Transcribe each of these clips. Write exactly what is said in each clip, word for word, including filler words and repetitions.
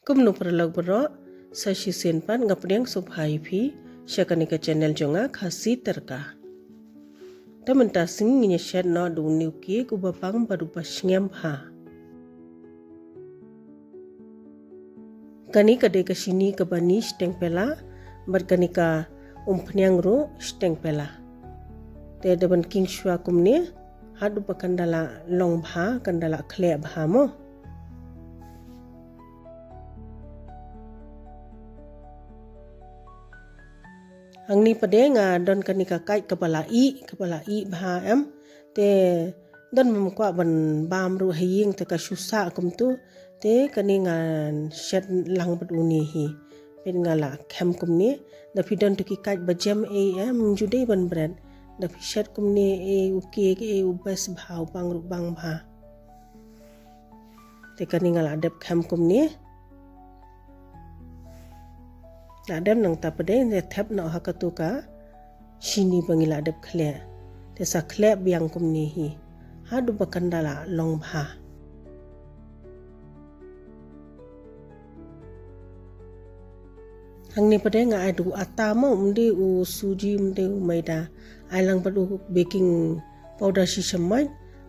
Kumno paralok baroh, sa shisien pat nga pdiang sngewbha ïa phi sha kane ka channel jong nga, Khasi Tyrka. Te mynta sngi ngin ïa shet noh da une u cake uba bang bad uba sngem bha. Kane ka dei ka shini kaba ni shiteng pela, bad kane ka umphniang ruh shiteng pela. Te da ban king shuwa kumne, haduh ba kan da la long bha, kan da la khleh bha mo. Hangne pat de nga don kane ka kait kaba la ih, kaba la ih bha em. Te don bym kwah ban bam ruh ha ïing te ka shu sah kumtu. Te kane ngan shet lang bad une hi. Peit nga la khem kumne. Da phi don tu ki kait ba jem ei em, ym ju dei ban bret. Da phi shet kumne ei u cake ei u best bha, u bang ruh bang bha. Te kane nga la dep khem kumne. La dep nangta pat de, te thep noh ha katu ka shini ba ngi la dep khleh. Te sa khleh biang kumne hi. Haduh ba kan da la long bha. Hangne pat de nga ai da u ata mo, ym dei u suji, ym dei u maida. Ai lang bad u baking powder shi shamoit,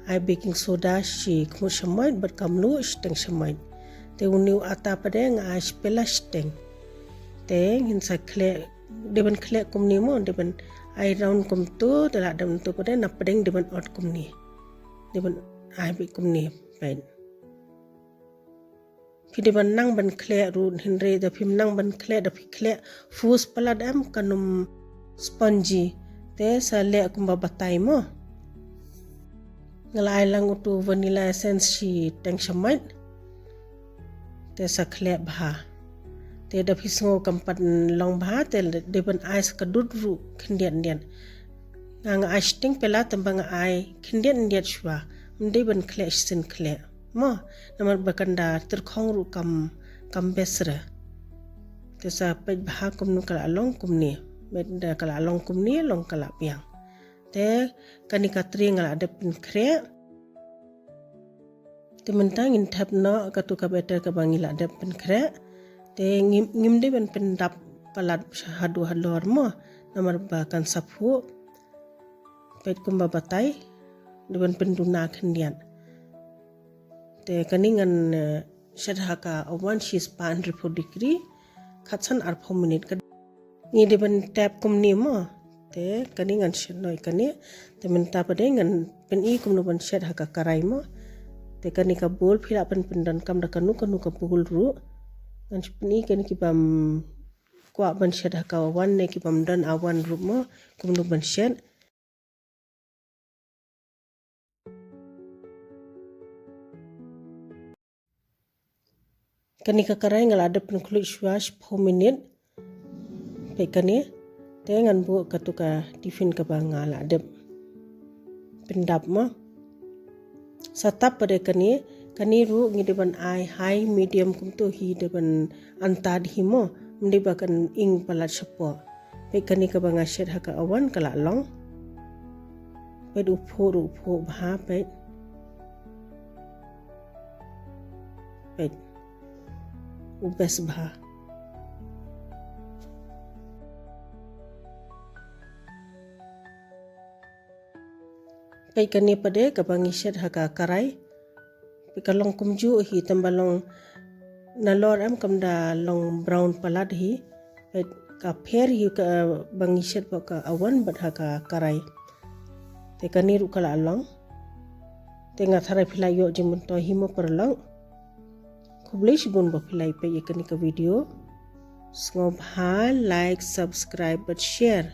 ai baking soda shi khmut shamoit, bad ka mluh shiteng shamoit. Te une u ata pat de nga ai shi pela shiteng. Te ngin sa khleh, dei ban khleh kumne mo, dei ban ai round kumtu, te la dep nangtu pat de na pdeng dei ban ot kumne. Dei ban ai beit kumne, peit. Phi dei ban nang ban khleh ruh, hynrei da phim nang ban khleh, da phi khleh fus palat em kan ym spongy. Te sa leh kumba batai mo. Nga la ai lang utu vanilla essence shiteng shamoit. Te sa khleh bha. Te da phi sngew kam pat long bha, te dei ban ai sa ka dud ruh khyndiat khyndiat. Nga nga ai shiteng pela tang ba nga ai khyndiat khyndiat shuwa. Ym dei ban khleh shisien khleh. Mo, namar ba kan da tyrkhong ruh kam, kam best re. Te sa peit bha kumno ka la long kumne. Peit da ka la long kumne, long ka la biang. Te kane ka tray nga la dep pynkhreh. Te mynta ngin thep noh katu ka batter kaba ngi la dep pynkhreh. Te ngim, ngim dei ban pyndap palat haduh halor mo. Namar ba kan sa phuh. Peit kumba batai. Dei ban pynduna khyndiat. Te kane ngan, eh, shet ha ka oven shispah hynriewphew degree. Khatsan arphew minit ka. Ngi dei ban tap kumne mo. Te kane ngan shet noh ïa kane. Te mynta pat de ngan pyni kumno ban shet ha ka karai mo. Te kane ka bowl phi lah ban pyndonkam da kano kano ka bowl ruh. Ngan pyni kane ki bym kwah ban shet ha ka oven ne ki bym don oven ruh mo. Kumno ban shet. Kane ka karai nga la dep pynkhluit shuwa shiphew minit. Peit kane. Te ngan buh katu ka tiffin kaba nga la dep pyndap mo. Sa tap pat de kane, kane ruh ngi dei ban ai high medium kumtu hi dei ban antad hi mo. Ym dei ba kan ing palat shapoh. Peit kane kaba nga shet ha ka oven ka la long. Peit u phuh ruh u phuh bha peit. Peit. U best bha. Peit kane pat de kaba ngi shet ha ka karai. Peit ka long kumjuh hi tang ba long nalor em kam da long brown palat hi. Peit ka pher hi kaba ngi shet bad ka oven bad ha ka karai. Te kane ruh ka la long. Te nga tharai phi la ïoh jingmyntoi hi mo paralok. Khublei shibun ba phi la ïa peit ïa kane ka video. Sngewbha like, subscribe bad share.